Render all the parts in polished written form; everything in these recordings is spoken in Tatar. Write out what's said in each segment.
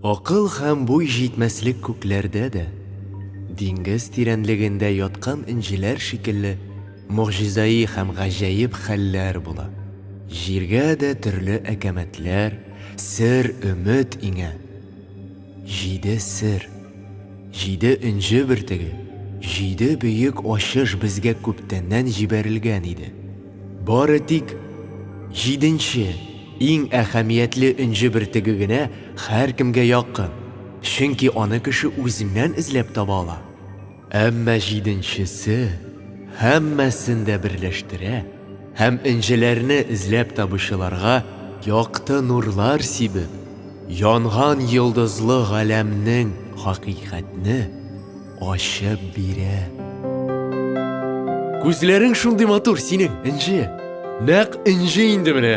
Акыл һәм буй җитмәслек күкләрдә дә, диңгез тирәнлегендә яткан энҗеләр шикелле могҗизаи һәм гаҗәеп хәлләр була. Җиргә дә төрле әкәмәтләр, сер, өмет иңә. Җиде сер, җиде энҗе бөртеге, җиде бөек ачыш безгә күптәннән җибәрелгән иде. Бары тик җиденче, иң әһәмиятле энҗе бөртеге генә һәркемгә якын, чөнки аны кеше үзеннән эзләп таба ала. Әмма җиденчесе һәммәсен дә берләштерә һәм энҗеләрне эзләп табучыларга якты нурлар сибеп, янган йолдызлы галәмнең хакыйкатьне ачып бирә. Күзләрең шундый матур синең, Энҗе. Нәкъ Энҗе инде менә.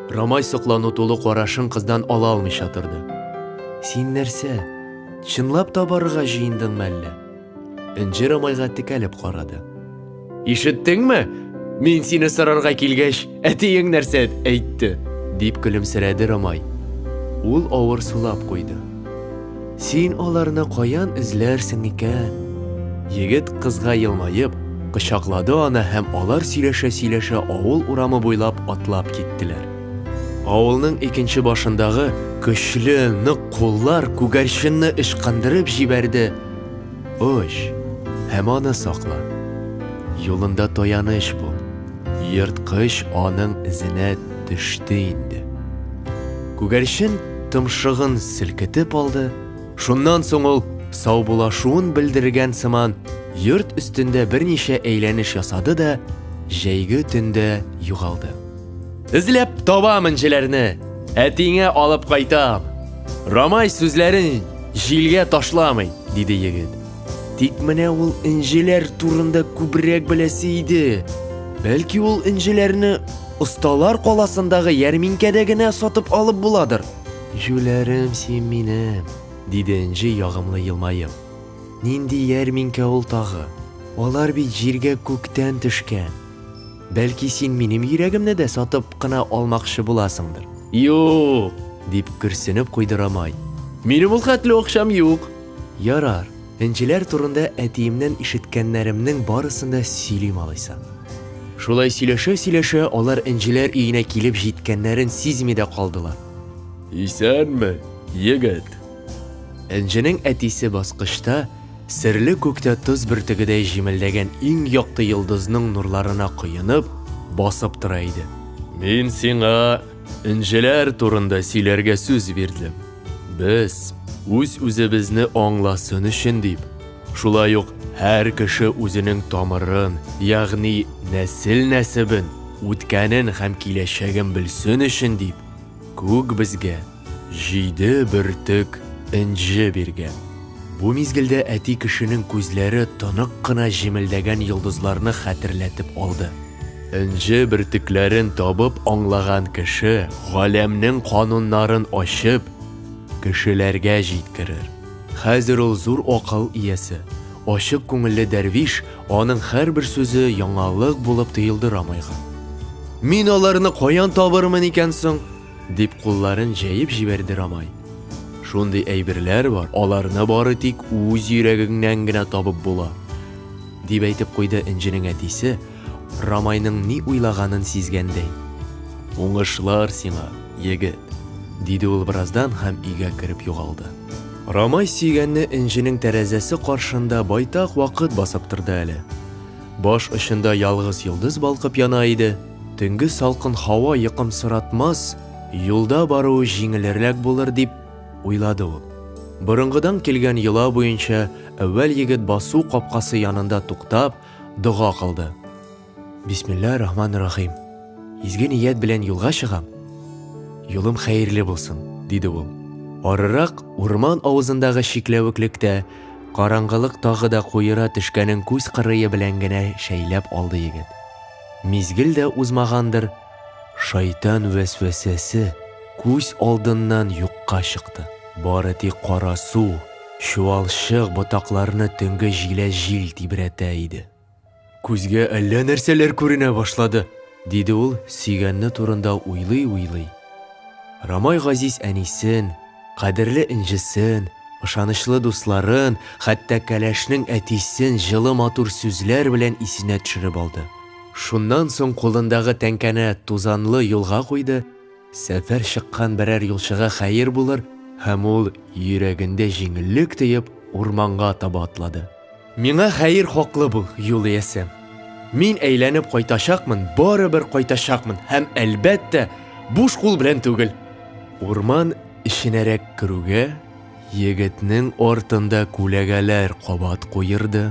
Рамай соклану тулы карашын кыздан ала алмыйча торды. Син нәрсә, чынлап та барырга җыендыңмы әллә? Энҗе Рамайга текәлеп карады. Ишеттеңме? Мин сине сорарга килгәч, әтиең нәрсә әйтте? дип көлемсерәде Рамай. Ул авыр сулап куйды. Син аларны каян эзләрсең икән? Егет кызга елмаеп, кочаклады аны һәм алар сөйләшә-сөйләшә авыл урамы буйлап атлап киттеләр. Авылның икенче башындагы көчле, нык куллар күгәрченне ычкындырып җибәрде. Оч һәм аны сакла. Юлында таяныч бул. Ерткыч аның эзенә төште инде. Күгәрчен томшыгын селкетеп алды. Шуннан соң ул саубулашуын белдергән сыман йорт өстендә берничә әйләнеш ясады да җәйге төндә югалды. Эзләп табам энҗеләрне, әтиңә алып кайтам. Рамай сүзләрен җилгә ташламый, диде егет. Тик менә ул энҗеләр турында күбрәк беләсе иде. Бәлки ул энҗеләрне осталар каласындагы ярминкәдә генә сатып алып буладыр. Җүләрем син минем, диде Энҗе ягымлы елмаеп. Нинди ярминкә ул тагы? Алар бит җиргә күктән төшкән. Бәлки син минем йөрәгемне дә сатып кына алмакчы буласыңдыр? Юк, дип көрсенеп куйды Рамай. Минем ул хәтле акчам юк. Ярар, энҗеләр турында әтиемнән ишеткәннәремнең барысын да сөйлим алайса. Шулай сөйләшә-сөйләшә алар энҗеләр өенә килеп җиткәннәрен сизми дә калдылар. Исәнме, егет? Энҗенең әтисе баскычта серле күктә тоз бөртегедәй җемелдәгән иң якты йолдызның нурларына коенып, басып тора иде. Мин сиңа энҗеләр турында сөйләргә сүз бирдем. Без үз-үзебезне аңласын өчен дип, шулай ук һәр кеше үзенең тамырын, ягъни нәсел-нәсебен, үткәнен һәм киләчәген белсен өчен дип, күк безгә җиде бөртек энҗе биргән. Бу мизгелдә әти кешенең күзләре тонык кына җемелдәгән йолдызларны хәтерләтеп алды. Энҗе бөртекләрен табып аңлаган кеше галәмнең кануннарын ачып, кешеләргә җиткерер. Хәзер ул зур акыл иясе, ачык күңелле дәрвиш, аның һәрбер сүзе яңалык булып тоелды Рамайга. Мин аларны каян табырмын икән соң? дип кулларын җәеп җибәрде Рамай. Шундый әйберләр бар, аларны бары тик үз йөрәгеңнән генә табып була, дип әйтеп куйды Энҗенең әтисе, Рамайның ни уйлаганын сизгәндәй. Уңышлар сиңа, егет, диде ул бераздан һәм өйгә кереп югалды. Рамай сөйгәнне Энҗенең тәрәзәсе каршында байтак вакыт басып торды әле. Баш очында ялгыз йолдыз балкып яна иде. Төнге салкын һава йокымсыратмас, юлда баруы җиңелрәк булыр дип уйлады ул. Борынгыдан килгән йола буенча, әүвәл егет басу капкасы янында туктап, дога кылды. Бисмилла рахман рахим. Изге ният белән юлга чыгам. Юлым хәерле булсын, диде ул. Арырак, урман авызындагы чикләвеклектә караңгылык тагы да куера төшкәнен күз кырые белән генә шәйләп алды егет. Мизгел дә узмагандыр, шайтан вәсвәсәсе күз алдыннан юкка чыкты. Бары тик кара су, чуалчык ботакларны төнге җиләс җил тибрәтә иде. Күзгә әллә нәрсәләр күренә башлады, диде ул, сөйгәне турында уйлый-уйлый. Рамай газиз әнисен, Кадерле Энҗесен, ышанычлы дусларын, хәтта кәләшнең әтисен җылы матур сүзләр белән исенә төшереп алды. Шуннан соң кулындагы тәңкәне тузанлы юлга куйды, сәфәр чыккан берәр юлчыга хәер булыр, һәм ул, йөрәгендә җиңеллек тоеп, урманга таба атлады. Миңа хәер хаклы бул, юл иясе. Мин әйләнеп кайтачакмын, барыбер кайтачакмын һәм, әлбәттә, буш кул белән түгел. Урман эченәрәк керүгә, егетнең артында күләгәләр кабат куерды.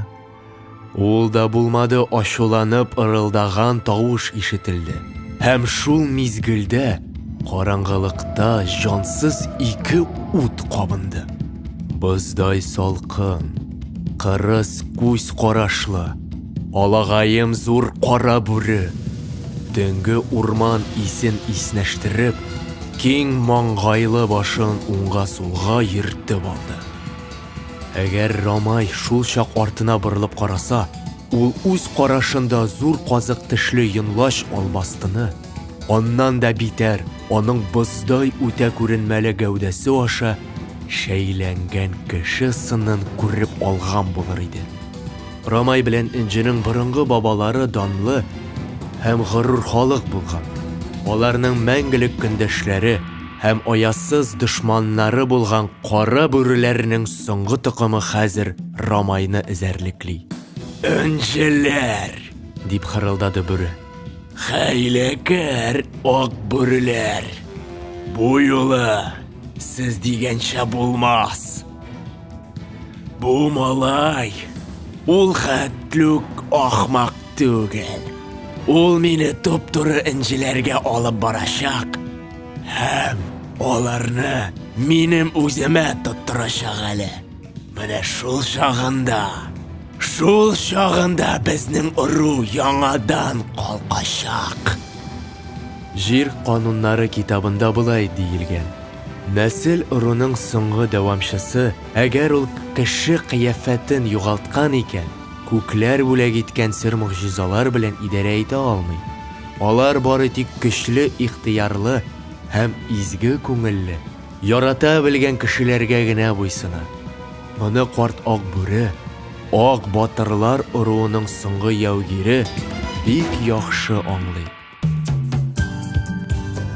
Ул да булмады, ачуланып ырылдаган тавыш ишетелде. Һәм шул мизгелдә караңгылыкта җансыз ике ут кабынды. Боздай салкын, кырыс күз карашлы, алагаем зур кара бүре, төнге урман исен иснәштереп, киң маңгайлы башын уңга-сулга йөртеп алды. Әгәр Рамай шул чак артына борылып караса, ул үз карашында зур казык тешле йонлач албастыны, аннан да битәр, аның боздай үтә күренмәле гәүдәсе аша шәйләнгән кеше сынын күреп алган булыр иде. Рамай белән Энҗенең борынгы бабалары данлы һәм горур халык булган. Аларның мәңгелек көндәшләре, Һәм аясыз дошманнары булган кара бүреләрнең соңгы токымы хәзер Рамайны эзәрлекли. Энҗеләр! дип хырылдады бүре. Хәйләкәр ак бүреләр! Бу юлы сез дигәнчә булмас. Бу малай ул хәтлүк ахмак түгел. Ул мине туп-туры энҗеләргә алып барачак һәм аларны минем үземә тоттырачак әле. Менә шул чагында, шул чагында безнең ыру яңадан калкачак. Җир кануннары китабында болай диелгән. Нәсел ыруның соңгы дәвамчысы, әгәр ул кеше кыяфәтен югалткан икән, күкләр бүләк иткән сер-могҗизалар белән идарә итә алмый. Алар бары тик көчле ихтыярлы һәм изге күңелле, ярата белгән кешеләргә генә буйсына. Моны карт Акбүре, ак батырлар ыруының соңгы яугире, бик яхшы аңлый.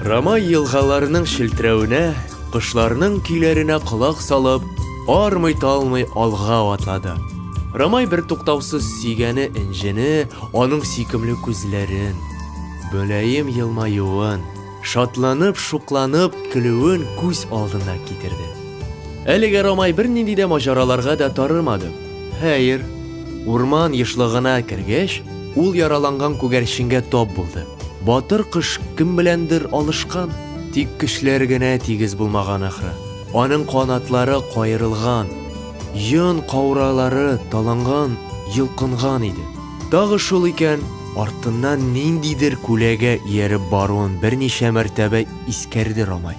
Рамай елгаларының челтерәвенә, кошларның көйләренә колак салып, армый-талмый алга атлады. Рамай бертуктаусыз сөйгәне Энҗене, аның сөйкемле күзләрен, мөлаем елмаюын, шатланып-шукланып көлүен күз алдына китерде. Әлегә Рамай бернинди дә маҗараларга да тарымады. Хәер, урман ешлыгына кергәч, ул яраланган күгәрченгә тап булды. Батыр кош кем беләндер алышкан, тик көчләр генә тигез булмаган ахры. Аның канатлары каерылган, йон кауралары таланган, йолкынган иде. Тагы шул икән, артыннан ниндидер күләгә ияреп баруын берничә мәртәбә искәрде Рамай.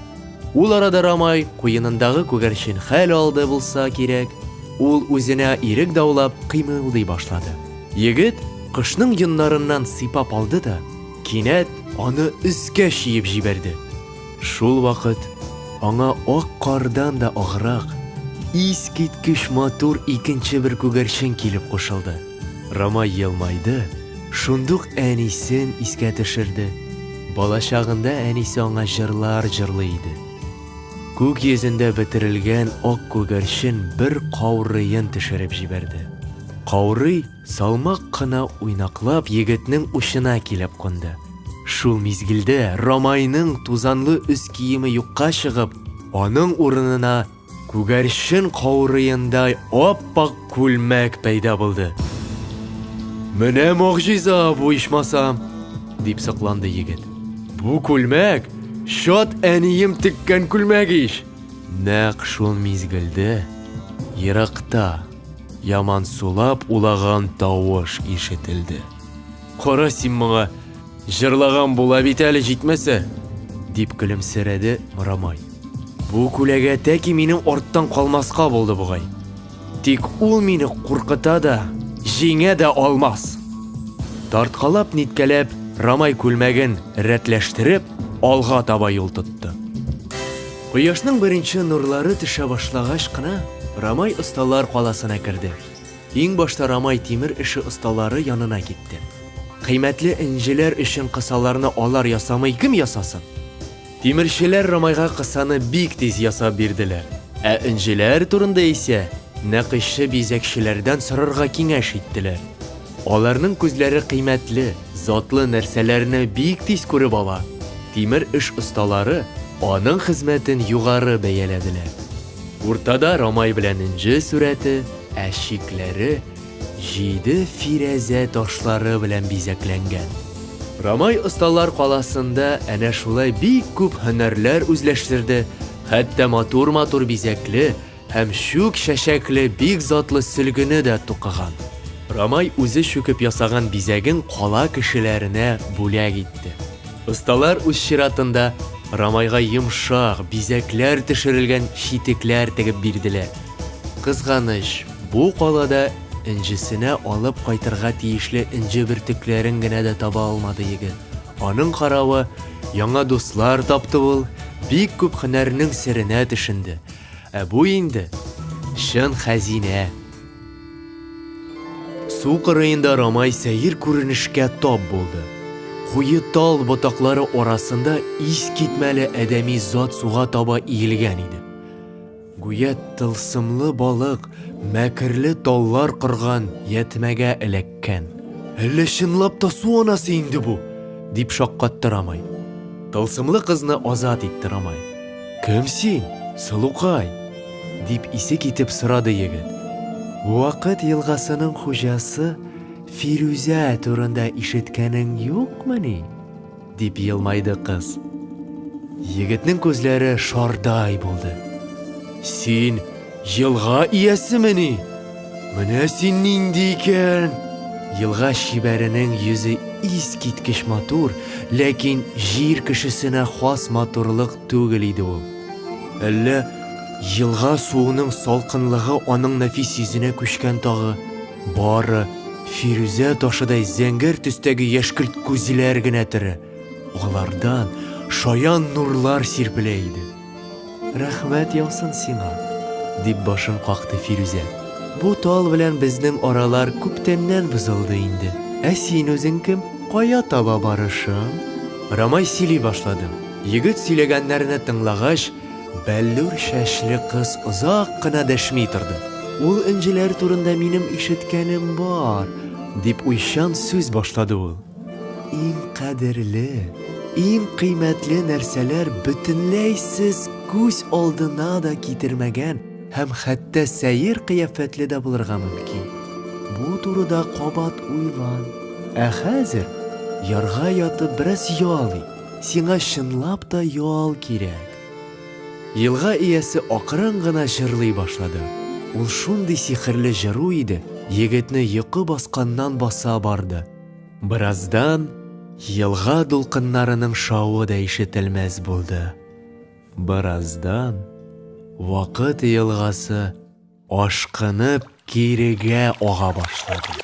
Ул арада Рамай куенындагы күгәрчен хәл алды булса кирәк, ул үзенә ирек даулап кыймылдый башлады. Егет кошның йоннарыннан сыйпап алды да, кинәт аны өскә чөеп җибәрде. Шул вакыт аңа ак кардан да аграк, искиткеч матур икенче бер күгәрчен килеп кушылды. Рамай елмайды, шундук әнисен искә төшерде. Балачагында әнисе аңа җырлар җырлый иде. Күк йөзендә бөтерелгән ак күгәрчен бер каурыен төшереп җибәрде. Каурый, салмак кына уйнаклап, егетнең учына килеп кунды. Шул мизгелдә Рамайның тузанлы өс киеме юкка чыгып, аның урынына Күгәрчен каурыендай ап-ак күлмәк пәйда булды. Менә могҗиза бу ичмасам, дип сокланды егет. Бу күлмәк чат әнием теккән күлмәк ич. Нәкъ шул мизгелдә еракта ямансулап улаган тавыш ишетелде. Кара син моңа, җырлаган була бит әле җитмәсә, дип көлемсерәде Морамай. Бу күләгә тәки минем арттан калмаска булды бугай. Тик ул мине куркыта да, җиңә дә алмас. Тарткалап-ниткәләп, Рамай күлмәген рәтләштереп, алга таба юл тотты. Кояшның беренче нурлары төшә башлагач кына, Рамай осталар каласына керде. Иң башта Рамай тимер эше осталары янына китте. Кыйммәтле энҗеләр өчен кысаларны алар ясамый кем ясасын? Тимерчеләр Рамайга кысаны бик тиз ясап бирделәр. Ә энҗеләр турында исә нәкыйшче-бизәкчеләрдән сорарга киңәш иттеләр. Аларның күзләре кыйммәтле, затлы нәрсәләрне бик тиз күреп ала. Тимер эш осталары аның хезмәтен югары бәяләделәр. Уртада Рамай белән энҗе сурәте, ә чикләре җиде фирәзә ташлары белән бизәкләнгән. Рамай осталар каласында әнә шулай бик күп һөнәрләр үзләштерде, хәтта матур-матур бизәкле һәм чүк чәчәкле бик затлы сөлгене дә тукыган. Рамай үзе чүкеп ясаган бизәген кала кешеләренә бүләк итте. Осталар үз чиратында Рамайга йомшак, бизәкләр төшерелгән читекләр тегеп бирделәр. Кызганыч, бу калада энҗесенә алып кайтырга тиешле энҗе бөртекләрен генә дә таба алмады егет. Аның каравы, яңа дуслар тапты ул, бик күп һөнәрнең серенә төшенде. Ә бу инде чын хәзинә. Су кырыенда Рамай сәер күренешкә тап булды. Куе тал ботаклары арасында искитмәле адәми зат суга таба иелгән иде. Гүя тылсымлы балык мәкерле таллар корган ятьмәгә эләккән. Әллә чынлап та су анасы инде бу? дип шаккатты Рамай. Тылсымлы кызны азат итте Рамай. Кем син, сылукай? дип исе китеп сорады егет. Вакыт елгасының хуҗасы Фирүзә турында ишеткәнең юкмыни? Дип елмайды кыз. Егетнең күзләре шардай булды. Син елга иясемени? Менә син нинди икән! Елга чибәренең йөзе искиткеч матур, ләкин җир кешесенә хас матурлык түгел иде ул. Әллә елга суының салкынлыгы аның нәфис йөзенә күчкән тагы? Бары фирүзә ташыдай зәңгәр төстәге яшькелт күзләр генә тере. Алардан шаян нурлар сирпелә иде. Рәхмәт яусын сиңа, дип башын какты Фирүзә. Бу тал белән безнең аралар күптәннән бозылды инде. Ә син үзең кем? Кая таба барышың? Рамай сөйли башлады. Егет сөйләгәннәрне тыңлагач, Бәллүр чәчле кыз озак кына дәшми торды. Ул энҗеләр турында минем ишеткәнем бар, дип уйчан сүз башлады ул. Иң кадерле, иң кыйммәтле нәрсәләр бөтенләй сез күз алдына да китермәгән һәм хәтта сәер кыяфәтле дә булырга мөмкин. Бу турыда кабат уйлан. Ә хәзер ярга ятып бераз ял ит. Сиңа чынлап та ял кирәк. Елга иясе акрын гына җырлый башлады. Ул шундый сихерле җыру иде, егетне йокы басканнан баса барды. Бераздан елга дулкыннарының шавы да ишетелмәс булды. Бераздан вакыт елгасы Ашкынып кирегә ага башлады.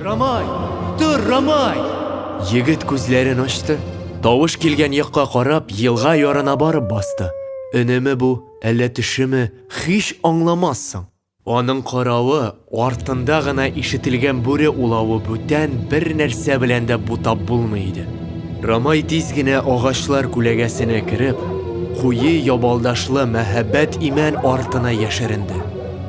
Рамай! Тор, Рамай! Егет күзләрен ачты. Тавыш килгән якка карап, елга ярына барып басты. Өнеме бу, әллә төшеме, һич аңламассың. Аның каравы, артында гына ишетелгән бүре улавы бүтән бер нәрсә белән дә бутап булмый иде. Рамай тиз генә агачлар күләгәсенә кереп, куе ябалдашлы мәһабәт имән артына яшеренде.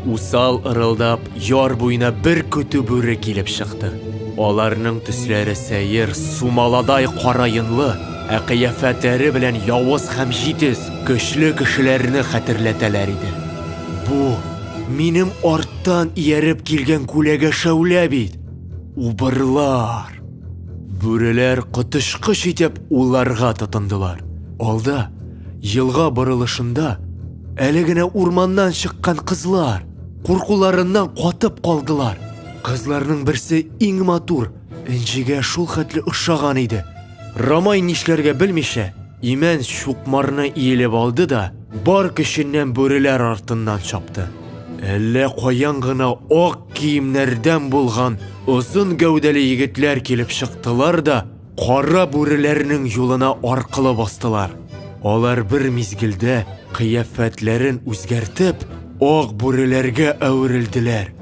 Усал ырылдап, яр буена бер көтү бүре килеп чыкты. Аларның төсләре сәер, сумаладай кара йонлы, ә кыяфәтләре белән явыз һәм җитез, көчле кешеләрне хәтерләтәләр иде. Бу минем арттан ияреп килгән күләгә шәүлә бит. Убырлар. Бүреләр коточкыч итеп уларга тотындылар. Алда, елга борылышында, әле генә урманнан чыккан кызлар куркуларыннан катып калдылар. Кызларның берсе иң матур, Энҗегә шул хәтле ошаган иде. Рамай нишләргә белмичә, имән чукмарны иелеп алды да, бар көченнән бүреләр артыннан чапты. Әллә каян гына ак киемнәрдән булган озын гәүдәле егетләр килеп чыктылар да, кара бүреләрнең юлына аркылы бастылар. Алар бер мизгелдә кыяфәтләрен үзгәртеп, ак бүреләргә әверелделәр.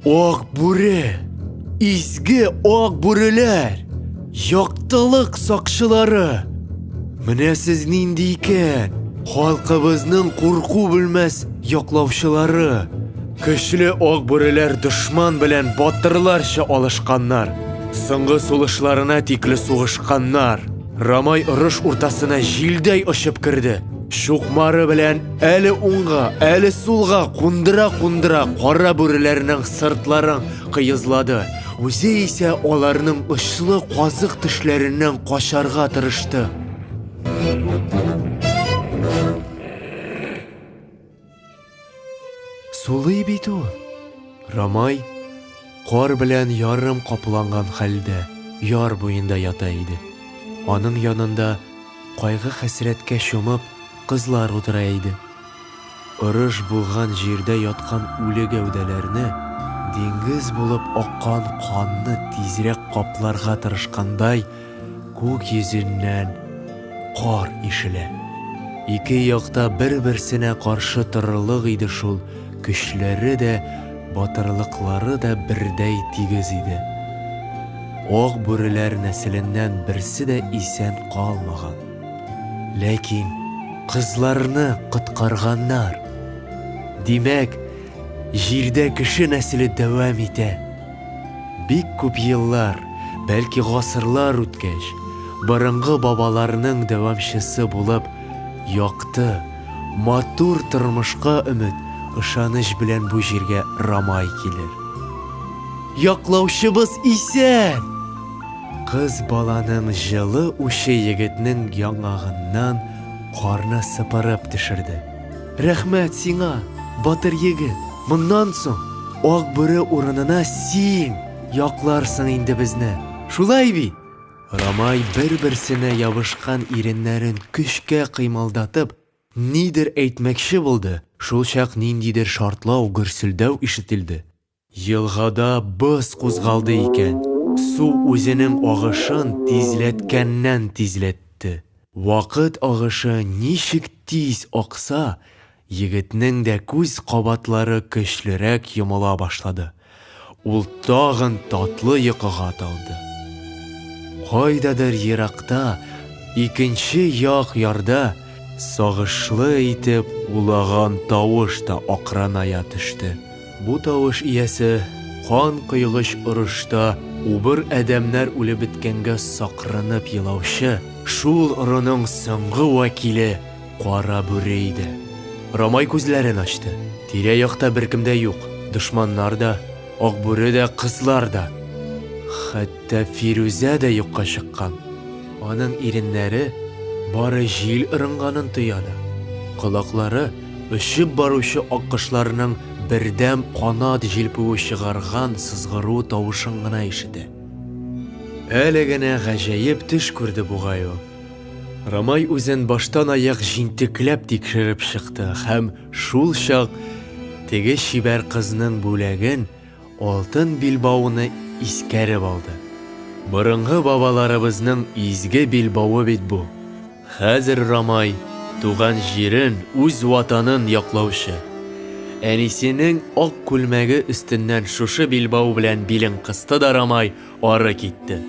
Ак бүре! Изге ак бүреләр! Яктылык сакчылары! Менә сез нинди икән! Халкыбызның курку белмәс яклаучылары! Көчле ак бүреләр дошман белән батырларча алышканнар. Соңгы сулышларына тикле сугышканнар. Рамай орыш уртасына җилдәй очып керде. Чукмары белән әле уңга, әле сулга кундыра-кундыра кара бүреләрнең сыртларын кыезлады. Үзе исә аларның очлы казык тешләреннән качарга тырышты. Сулый бит ул. Рамай кар белән ярым капланган хәлдә яр буенда ята иде. Аның янында кайгы-хәсрәткә чумып кызлар утыра иде. Орыш булган җирдә яткан үле гәүдәләрне, диңгез булып аккан канны тизрәк капларга тырышкандай, Күк йөзеннән кар ишелә. Ике якта бер-берсенә каршы торырлык иде шул, көчләре дә, батырлыклары да бердәй тигез иде. Ак бүреләр нәселеннән берсе дә исән калмаган. Ләкин кызларны коткарганнар. Димәк, җирдә кеше нәселе дәвам итә. Бик күп еллар, бәлки гасырлар үткәч, борынгы бабаларның дәвамчысы булып, якты, матур тормышка өмет, ышаныч белән бу җиргә Рамай килер. Яклаучыбыз исән! Кыз баланың җылы учы егетнең яңагыннан карны сыпырып төшерде. Рәхмәт сиңа, батыр егет! Моннан соң Ак бүре урынына син якларсың инде безне. Шулай бит? Рамай бер-берсенә ябышкан иреннәрен көчкә кыймылдатып, нидер әйтмәкче булды, шулчак ниндидер шартлау, гөрселдәү ишетелде. Елгада боз кузгалды икән. Су үзенең агышын тизләткәннән-тизләтте. Вакыт агышы ничек тиз акса, Егетнең дә күз кабатлары көчлерәк йомыла башлады. Ул тагын татлы йокыга талды. Кайдадыр еракта, икенче як ярда сагышлы итеп улаган тавыш та акраная төште. Бу тавыш иясе кан койгыч орышта убыр адәмнәр үлеп беткәнгә сакранып елаучы шул ырының соңгы вәкиле Кара бүре иде. Рамай күзләрен ачты. Тирә-якта беркем дә юк. Дошманнар да, ак бүре дә, кызлар да. Хәтта Фирүзә дә юкка чыккан. Аның иреннәре бары җил ырынганын тоя да, колаклары очып баручы аккошларның бердәм канат җилпүе чыгарган сызгыру тавышын гына ишетә. Әле генә гаҗәеп төш күрде бугай ул. Рамай үзен баштан-аяк җентекләп тикшереп чыкты һәм шул чак теге чибәр кызның бүләген, алтын билбауны искәреп алды. Борынгы бабаларыбызның изге билбавы бит бу. Хәзер Рамай, туган җирен, үз ватанын яклаучы. Әнисенең ак күлмәге өстеннән шушы билбау белән билен кысты да Рамай, Ары китте.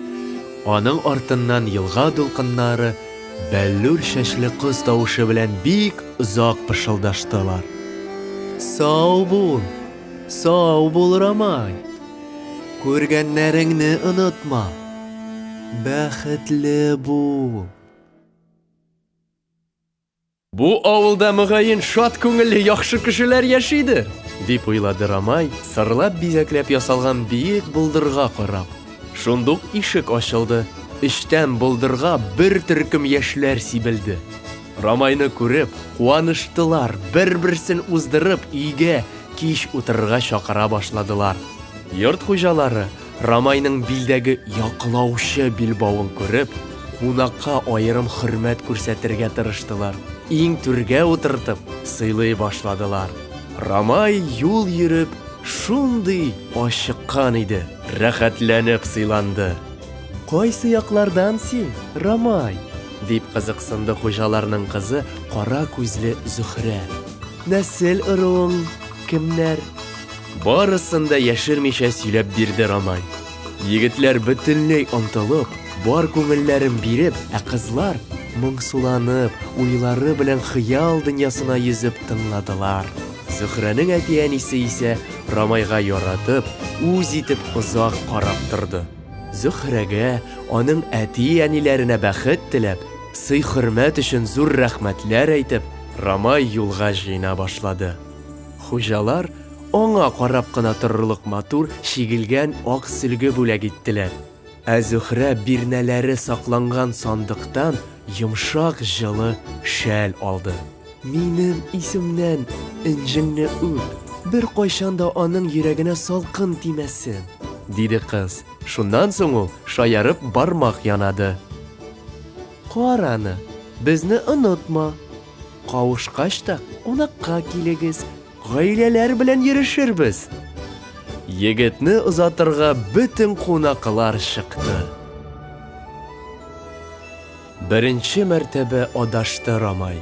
Аның артыннан елга дулкыннары бәллүр чәчле кыз тавышы белән бик озак пышылдаштылар. Сау бул, сау бул, Рамай! Күргәннәреңне онытма! Бәхетле бул! Бу авылда, мөгаен, шат күңелле яхшы кешеләр яшидер, дип уйлады Рамай, сырлап-бизәкләп ясалган биек болдырга карап. Шундук ишек ачылды. Эчтән болдырга бер төркем яшьләр сибелде. Рамайны күреп, куаныштылар, бер-берсен уздырып, өйгә кич утырырга чакыра башладылар. Йорт хуҗалары Рамайның билдәге яклаучы билбавын күреп, кунакка аерым хөрмәт күрсәтергә тырыштылар. Иң түргә утыртып, сыйлый башладылар. Рамай юл йөреп, шундый ачыккан иде, рәхәтләнеп сыйланды. Кайсы яклардан син, Рамай? дип кызыксынды хуҗаларның кызы кара күзле Зөһрә. Нәсел ыруың кемнәр? Барысын да яшермичә сөйләп бирде Рамай. Егетләр бөтенләй онтылып, бар күңелләрен биреп, ә кызлар моңсуланып, уйлары белән хыял дөньясына йөзеп тыңладылар. Зөһрәнең әти-әнисе исә Рамайга яратып, үз итеп озак карап торды. Зөһрәгә, аның әти-әниләренә бәхет теләп, сый-хөрмәт өчен зур рәхмәтләр әйтеп, Рамай юлга җыена башлады. Хуҗалар аңа карап кына торырлык матур чигелгән ак сөлге бүләк иттеләр. Ә Зөһрә бирнәләре сакланган сандыктан йомшак җылы шәл алды. Минем исемнән Энҗеңне үп, беркайчан да аның йөрәгенә салкын тимәсен, диде кыз. Шуннан соң ул шаярып бармак янады. Кара аны, безне онытма. Кавышкач та кунакка килегез, гаиләләр белән йөрешербез. Егетне озатырга бөтен кунаклар чыкты. Беренче мәртәбә адашты Рамай.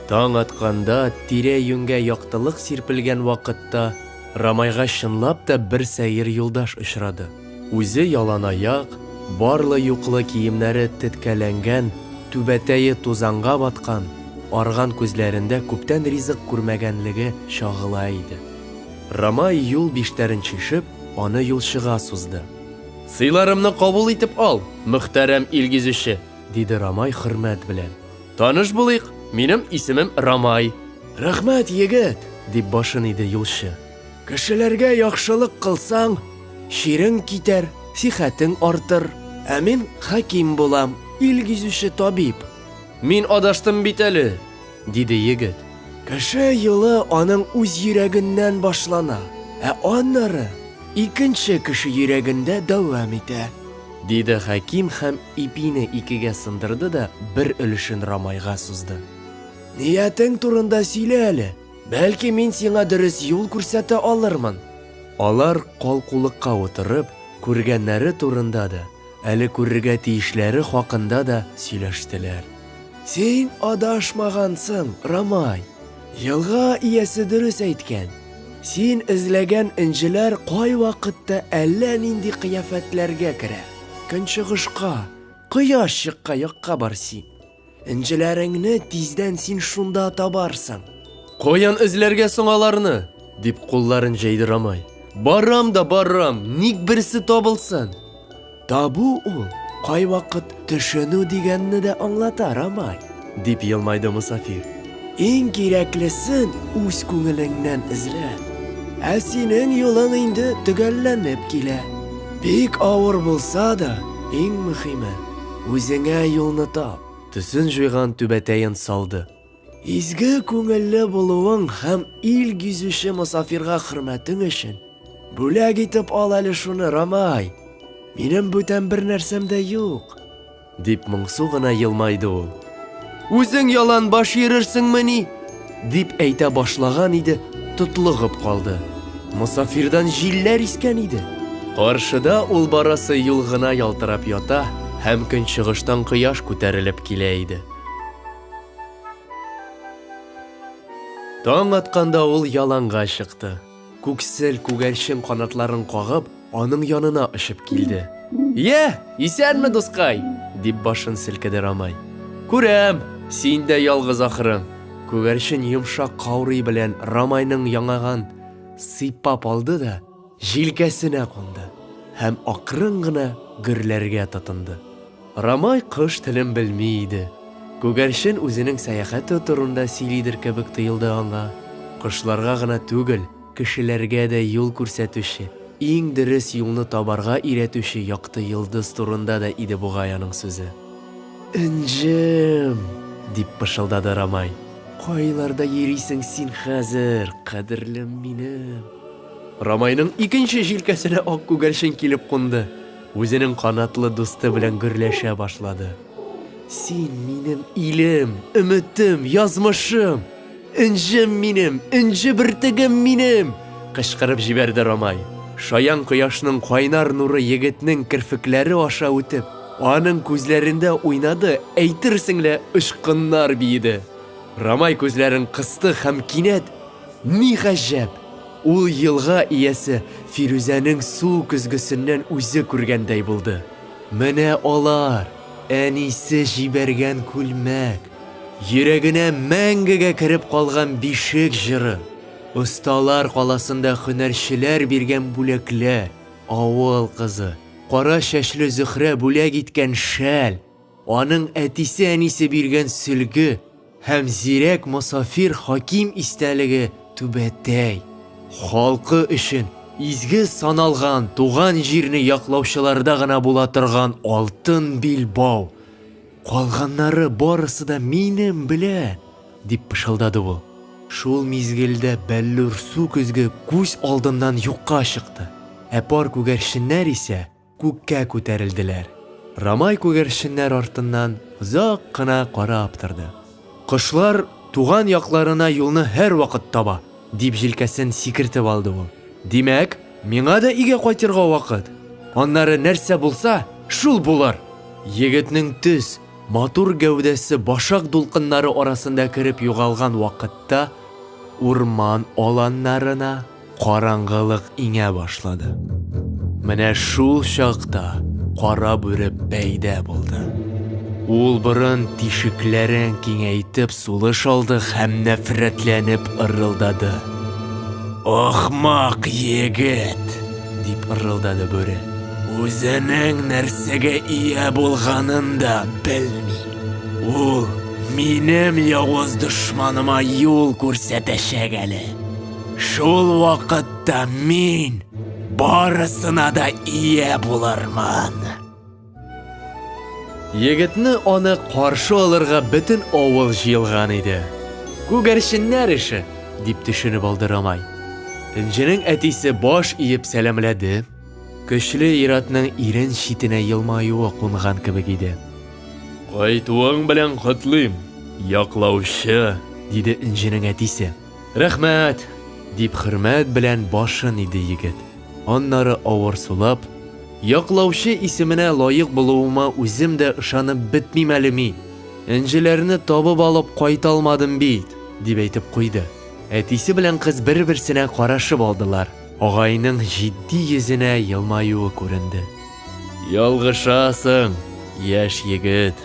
Таң атканда, тирә-юньгә яктылык сирпелгән вакытта, Рамайга чынлап та бер сәер юлдаш очрады. Үзе яланаяк, барлы-юклы киемнәре теткәләнгән, түбәтәе тузанга баткан, арган күзләрендә күптән ризык күрмәгәнлеге чагыла иде. Рамай юл биштәрен чишеп, аны юлчыга сузды. Сыйларымны кабул итеп ал, мөхтәрәм илгизүче, диде Рамай хөрмәт белән. Таныш булыйк, минем исемем Рамай. Рәхмәт, егет, дип башын иде юлчы. Кешеләргә яхшылык кылсаң, чирең китәр, сихәтең артыр. Ә мин хәким булам, ил гизүче табиб. Мин адаштым бит әле, диде егет. Кеше юлы аның үз йөрәгеннән башлана, ә аннары икенче кеше йөрәгендә дәвам итә. Диде Хәким һәм ипине икегә сындырды да бер өлешен Рамайга сузды. Ниятең турында сөйлә әле, бәлки мин сиңа дөрес юл күрсәтә алырмын. Алар калкулыкка утырып, күргәннәре турында да, әле күрергә тиешләре хакында да сөйләштеләр. Син адашмагансың, Рамай. Елга иясе дөрес әйткән. Син эзләгән энҗеләр кайвакытта әллә нинди кыяфәтләргә керә. Көнчыгышка, кояш чыкка якка бар син. Энҗеләреңне тиздән син шунда табарсың. Каян эзләргә соң аларны? дип кулларын җәйде Рамай. Барам да барам, ник берсе табылсын? Табу ул кайвакыт төшенү дигәнне дә аңлата, Рамай, дип елмайды мосафир. Иң кирәклесен үз күңелеңнән эзлә. Ә синең юлың инде төгәлләнеп килә. Бик авыр булса да, иң мөхиме, үзеңә юлны тап. Төсен җуйган түбәтәен салды. Изге күңелле булуың һәм ил гизүче мосафирга хөрмәтең өчен бүләк итеп ал әле шуны, Рамай. Минем бүтән бер нәрсәм дә юк, дип моңсу гына елмайды ул. Үзең ялан баш йөрерсеңмени? дип әйтә башлаган иде, тотлыгып калды. Мосафирдан җилләр искән иде. Каршыда ул барасы юл гына ялтырап ята һәм көнчыгыштан кояш күтәрелеп килә иде. Таң атканда ул яланга чыкты. Күксел күгәрчен канатларын кагып, аның янына очып килде. Йә, исәнме, дускай? дип башын селкеде Рамай. Күрәм, син дә ялгыз ахрың. Күгәрчен йомшак каурый белән Рамайның яңагын сыйпап алды да, җилкәсенә кунды һәм акрын гына гөрләргә тотынды. Рамай кош телен белми иде. Күгәрчен үзенең сәяхәте турында сөйлидер кебек тоелды аңа. Кошларга гына түгел, кешеләргә дә юл күрсәтүче, иң дөрес юлны табарга өйрәтүче якты йолдыз турында да иде бугай аның сүзе. Энҗем! дип пышылдады Рамай. Кайларда йөрисең син хәзер, кадерлем минем? Рамайның икенче җилкәсенә ак күгәрчен килеп кунды. Үзенең канатлы дусты белән гөрләшә башлады. Син минем илем, өметем, язмышым! Энҗем минем, энҗе бөртегем минем! Кычкырып җибәрде Рамай. Шаян кояшның кайнар нуры егетнең керфекләре аша үтеп, Аның күзләрендә уйнады, әйтерсең лә очкыннар биеде. Рамай күзләрен кысты һәм кинәт, ни гаҗәп, ул елга иясе Фирүзәнең су көзгесеннән үзе күргәндәй булды. Менә алар, әнисе җибәргән күлмәк, йөрәгенә мәңгегә кереп калган бишек җыры, осталар каласында һөнәрчеләр биргән бүләкләр, авыл кызы, кара чәчле Зөһрә бүләк иткән шәл, аның әтисе-әнисе биргән сөлге һәм зирәк мосафир Хаким истәлеге түбәтәй. Халкы өчен изге саналган туган җирне яклаучыларда гына була торган алтын билбау. Калганнары барысы да минем белән, дип пышылдады ул. Шул мизгелдә бәллүр су көзге күз алдыннан юкка чыкты, ә пар күгәрченнәр исә күккә күтәрелделәр. Рамай күгәрченнәр артыннан озак кына карап торды. Кошлар туган якларына юлны һәрвакыт таба, дип җилкәсен сикертеп алды ул. Димәк, миңа да өйгә кайтырга вакыт. Аннары нәрсә булса, шул булыр. Егетнең төз, матур гәүдәсе башак дулкыннары арасында кереп югалган вакытта урман аланнарына Караңгылык иңә башлады. Менә шул чакта кара бүре пәйда булды. Ул борын тишекләрен киңәйтеп сулыш алды һәм нәфрәтләнеп ырылдады. Ахмак егет, дип ырылдады бүре. Үзенең нәрсәгә ия булганын да белми. Ул минем явыз дошманыма юл күрсәтәчәк әле. Шул вакытта мин барысына да ия булырмын. Егетне аны каршы алырга бөтен авыл җыелган иде. Күгәрченнәр эше, дип төшенеп алды Рамай. Энҗенең әтисе баш иеп сәламләде. Көчле ир-атның ирен читенә елмаюы кунган кебек иде. Кайтуың белән котлыйм, яклаучы, диде Энҗенең әтисе. Рәхмәт! дип хөрмәт белән башын иде егет. Аннары авыр сулап, Яклаучы исеменә лаек булуыма үзем дә ышанып бетмим әле мин. Энҗеләрне табып алып кайта алмадым бит, дип әйтеп куйды. Әтисе белән кыз бер-берсенә карашып алдылар. Агайның җитди йөзенә елмаюы күренде. Ялгышасың, яшь егет.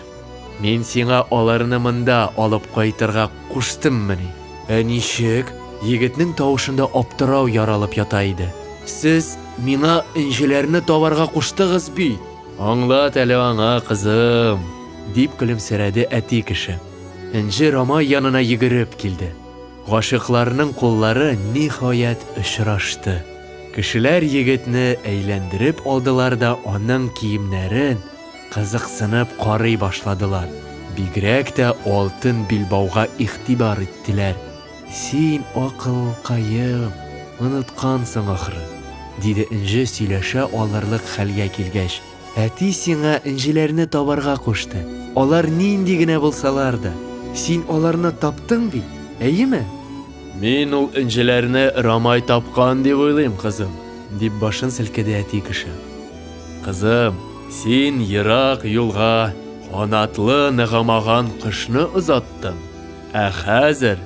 Мин сиңа аларны монда алып кайтырга куштыммыни? Ә ничек? Егетнең тавышында аптырау яралып ята иде. Сез миңа энҗеләрне табарга куштыгыз бит. Аңлат әле аңа, кызым, дип көлемсерәде әти кеше. Энҗе Рамай янына йөгереп килде. Гашыйкларның куллары ниһаять очрашты. Кешеләр егетне әйләндереп алдылар да аның киемнәрен, Кызыксынып карый башладылар. Бигрәк тә алтын билбауга игътибар иттеләр. Син, акылкаем, оныткансың ахры, диде Энҗе сөйләшә алырлык хәлгә килгәч. Әти сиңа энҗеләрне табарга кушты. Алар нинди генә булсалар да. Син аларны таптың бит, әйеме? Мин ул энҗеләрне Рамай тапкан дип уйлыйм, кызым, дип башын селкеде әти кеше. Кызым, син ерак юлга канатлы ныгымаган кошны озаттың, ә хәзер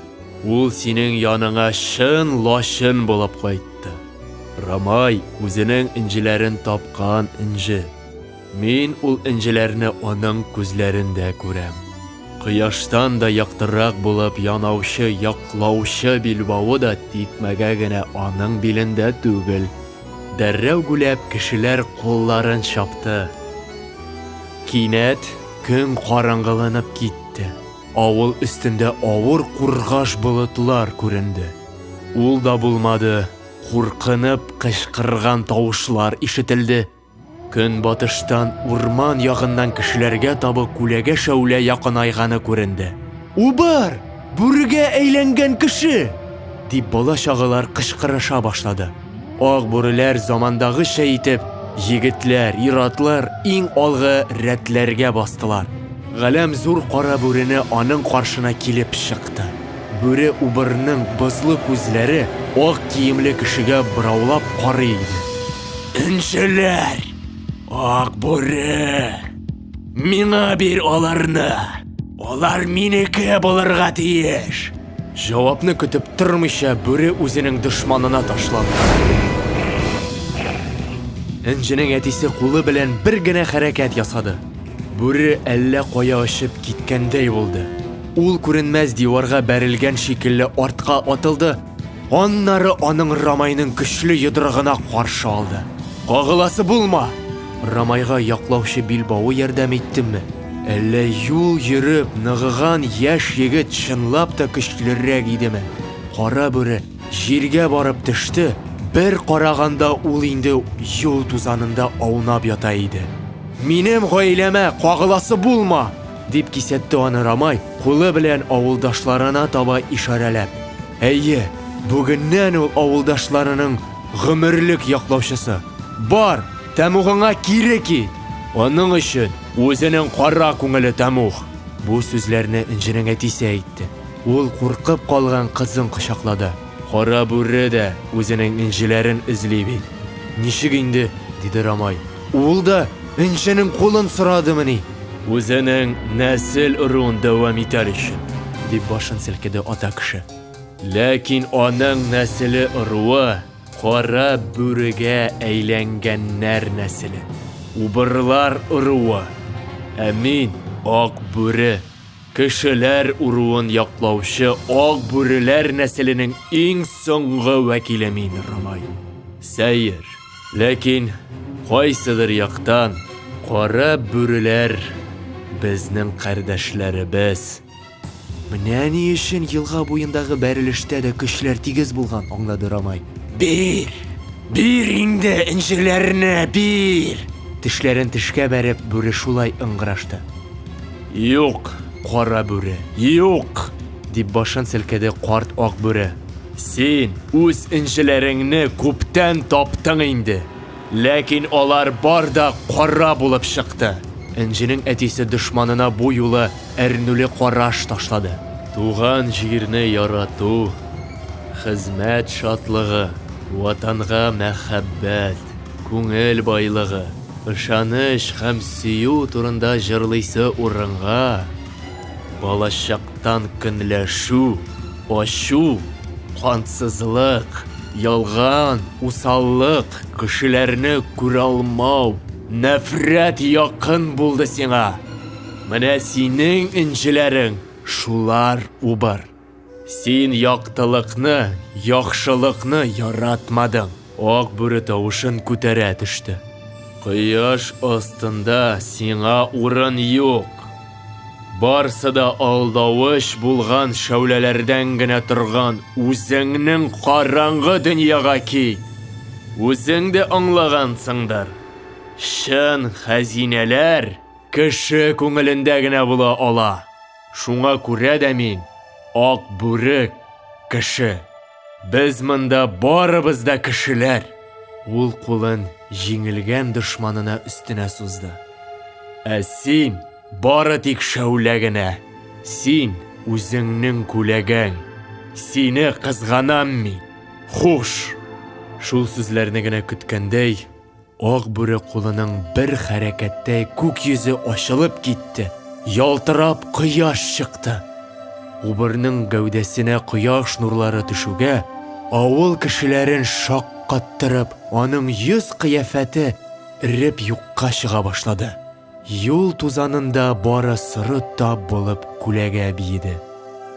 ул синең яныңа чын лачын булып кайтты. Рамай үзенең энҗеләрен тапкан энҗе. Мин ул энҗеләрне аның күзләрендә күрәм. Кояштан да яктырак булып янаучы яклаучы билбавы да тикмәгә генә аның билендә түгел. Дәррәү гүләп кешеләр кулларын чапты. Кинәт көн караңгыланып китте. Авыл өстендә авыр кургаш болытлар күренде. Ул да булмады, куркынып кычкырган тавышлар ишетелде. Көнбатыштан урман ягыннан кешеләргә таба күләгә шәүлә якынайганы күренде. Убыр! Бүрегә әйләнгән кеше! дип бала-чагалар кычкырыша башлады. Ак бүреләр замандагыча итеп, егетләр, ир-атлар иң алгы рәтләргә бастылар. Галәм зур кара бүрене аның каршына килеп чыкты. Бүре убырның бозлы күзләре ак киемле кешегә бораулап карый иде. Энҗеләр! Ак бүре! Миңа бир аларны! Алар минеке булырга тиеш! Җавапны көтеп тормыйча, бүре үзенең дошманына ташланды. Энҗенең әтисе кулы белән бер генә хәрәкәт ясады. Бүре әллә кая очып киткәндәй булды. Ул күренмәс диварга бәрелгән шикелле артка атылды, аннары аның Рамайның көчле йодрыгына каршы алды. Кагыласы булма! Рамайга яклаучы билбавы ярдәм иттеме? Әллә юл йөреп ныгыган яшь егет чынлап та көчлерәк идеме? Кара бүре җиргә барып төште, бер караганда ул инде юл тузанында аунап ята иде. Минем гаиләмә кагыласы булма! дип кисәтте аны Рамай, кулы белән авылдашларына таба ишарәләп. Әйе, бүгеннән ул авылдашларының гомерлек яклаучысы. Бар, тәмугыңа кире кит! Аның өчен үзенең кара күңеле тәмуг. Бу сүзләрне Энҗенең әтисе әйтте. Ул куркып калган кызын кочаклады. Кара бүре дә үзенең энҗеләрен эзли бит. Ничек инде? диде Рамай. Ул да Энҗенең кулын сорадымыни? Үзенең нәсел ыруын дәвам итәр өчен, дип башын селкеде ата кеше. Ләкин аның нәселе ыруы кара бүрегә әйләнгәннәр нәселе. Убырлар ыруы. Ә мин ак бүре. Кешеләр уруын яклаучы ак бүреләр нәселенең иң соңгы вәкиле мин, Рамай. Сәер. Ләкин кайсыдыр яктан кара бүреләр безнең кардәшләребез. Менә ни өчен елга буендагы бәрелештә дә көчләр тигез булган, аңлады Рамай. Бир! Бир инде энҗеләрне, бир! Тешләрен тешкә бәреп, бүре шулай ыңгырашты. Юк, кара бүре, юк! дип башын селкеде карт ак бүре. Син үз энҗеләреңне күптән таптың инде. Ләкин алар бар да кара булып чыкты. Энҗенең әтисе дошманына бу юлы әрнүле караш ташлады. Туган җирне ярату, хезмәт шатлыгы, Ватанга мәхәббәт, күңел байлыгы, Ышаныч һәм сөю турында җырлыйсы урынга, балачактан көнләшү, ачу, кансызлык, ялган, усаллык, кешеләрне күралмау, нәфрәт якын булды сиңа. Менә синең энҗеләрең шулар, убыр. Син яктылыкны, яхшылыкны яратмадың. Ак бүре тавышын күтәрә төште. Кояш астында сиңа урын юк. Барсы да алдавыч булган шәүләләрдән генә торган үзеңнең караңгы дөньяга кит. Үзең дә аңлагансыңдыр. Чын хәзинәләр кеше күңелендә генә була ала. Шуңа күрә дә мин ак бүре кеше. Без монда барыбыз да кешеләр. Ул кулын җиңелгән дошманына өстенә сузды. Ә син бары тик шәүлә генә. Син үзеңнең күләгәң. Сине кызганам мин. Хуш! Шул сүзләрне генә көткәндәй, Ак бүре кулының бер хәрәкәттә күк йөзе ачылып китте, ялтырап кояш чыкты. Убырның гәүдәсенә кояш нурлары төшүгә, авыл кешеләрен шаккаттырып, аның йөз-кыяфәте эреп юкка чыга башлады. Юл тузанында бары соры тап булып күләгә биеде.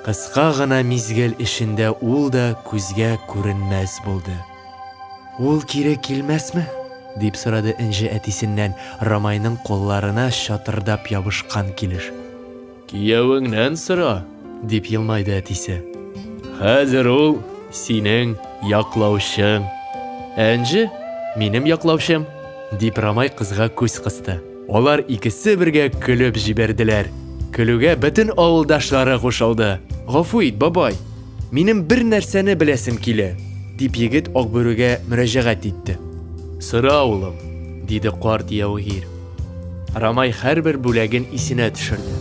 Кыска гына мизгел эчендә ул да күзгә күренмәс булды. Ул кире килмәсме? дип сорады Энҗе әтисеннән, Рамайның кулларына чатырдап ябышкан килеш. Киявеңнән сора, дип елмайды әтисе. Хәзер ул синең яклаучың. Ә Энҗе минем яклаучым, дип Рамай кызга күз кысты. Алар икесе бергә көлеп җибәрделәр. Көлүгә бөтен авылдашлары кушылды. Гафу ит, бабай. Минем бер нәрсәне беләсем килә, дип егет Акбүрегә мөрәҗәгать итте. Сора, улым, диде карт яугир. Рамай һәрбер бүләген исенә төшерде.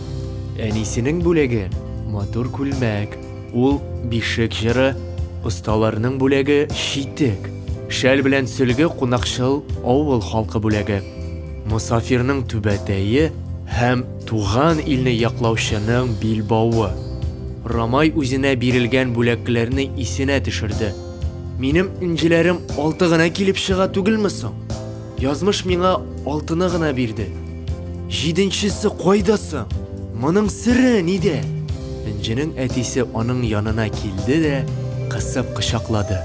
Әнисенең бүләге матур күлмәк, ул бишек җыры, осталарның бүләге читек, шәл белән сөлге кунакчыл авыл халкы бүләге. Мосафирның түбәтәе, һәм туган илне яклаучының билбавы. Рамай үзенә бирелгән бүләкләрне исенә төшерде. Минем энҗеләрем алты гына килеп чыга түгелме соң? Язмыш миңа алтыны гына бирде. Җиденчесе кайда соң? Моның сере нидә? Энҗенең әтисе аның янына килде дә кысып кочаклады.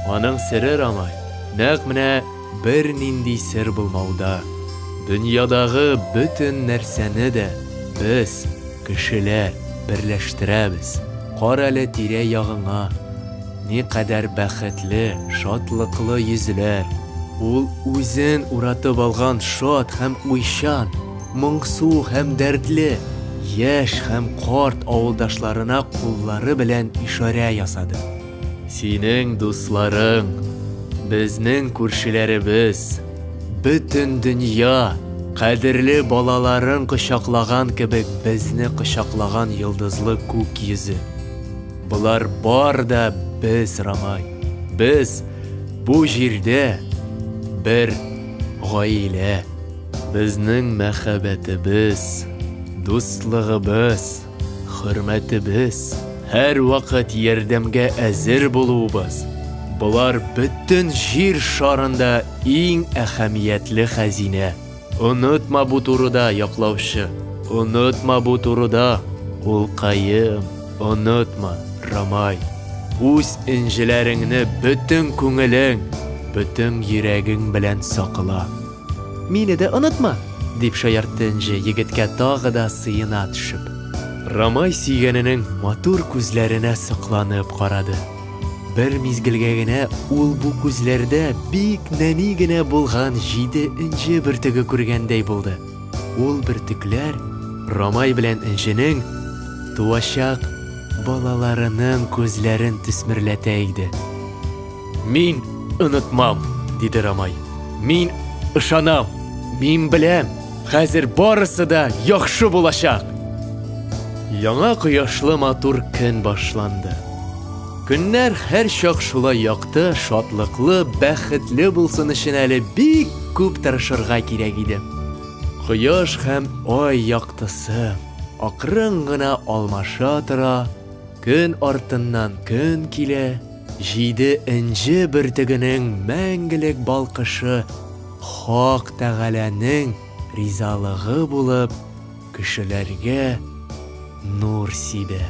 Аның сере, Рамай, нәкъ менә бернинди сер булмауда. Дөньядагы бөтен нәрсәне дә без, кешеләр, берләштерәбез. Карале тирә-ягыңа. Никадәр бәхетле, шатлыклы йөзләр! Ул үзен уратып алган шат һәм уйчан, моңсу һәм дәртле, яшь һәм карт авылдашларына куллары белән ишарә ясады. Синең дусларың, безнең күршеләребез, бөтен дөнья, кадерле балаларын кочаклаган кебек безне кочаклаган йолдызлы күк йөзе. Болар бар да без, Рамай. Без бу җирдә бер гаилә. Безнең мәхәббәтебез, дуслыгыбыз, хөрмәтебез, һәрвакыт ярдәмгә әзер булуыбыз, болар бөтен җир шарында иң әһәмиятле хәзинә. Онытма бу турыда, яклаучы. Онытма бу турыда, улкаем. Онытма, Рамай. Үз энҗеләреңне бөтен күңелең, бөтен йөрәгең белән сакла. Мине дә онытма, дип шаяртты Энҗе, егеткә тагы да сыена төшеп. Рамай сөйгәненең матур күзләренә сокланып карады. Бер мизгелгә генә ул бу күзләрдә бик нәни генә булган җиде энҗе бөртеге күргәндәй булды. Ул бөртекләр Рамай белән Энҗенең туачак балаларының күзләрен төсмерләтә иде. Мин онытмам, диде Рамай. Мин ышанам, мин беләм, хәзер барысы да яхшы булачак. Яңа кояшлы матур көн башланды. Көннәр һәрчак шулай якты, шатлыклы, бәхетле булсын өчен әле бик күп тырышырга кирәк иде. Кояш һәм ай яктысы акрын гына алмаша тора, көн артыннан көн килә, җиде энҗе бөртегенең мәңгелек балкышы Хак Тәгаләнең ризалыгы булып кешеләргә нур сибә.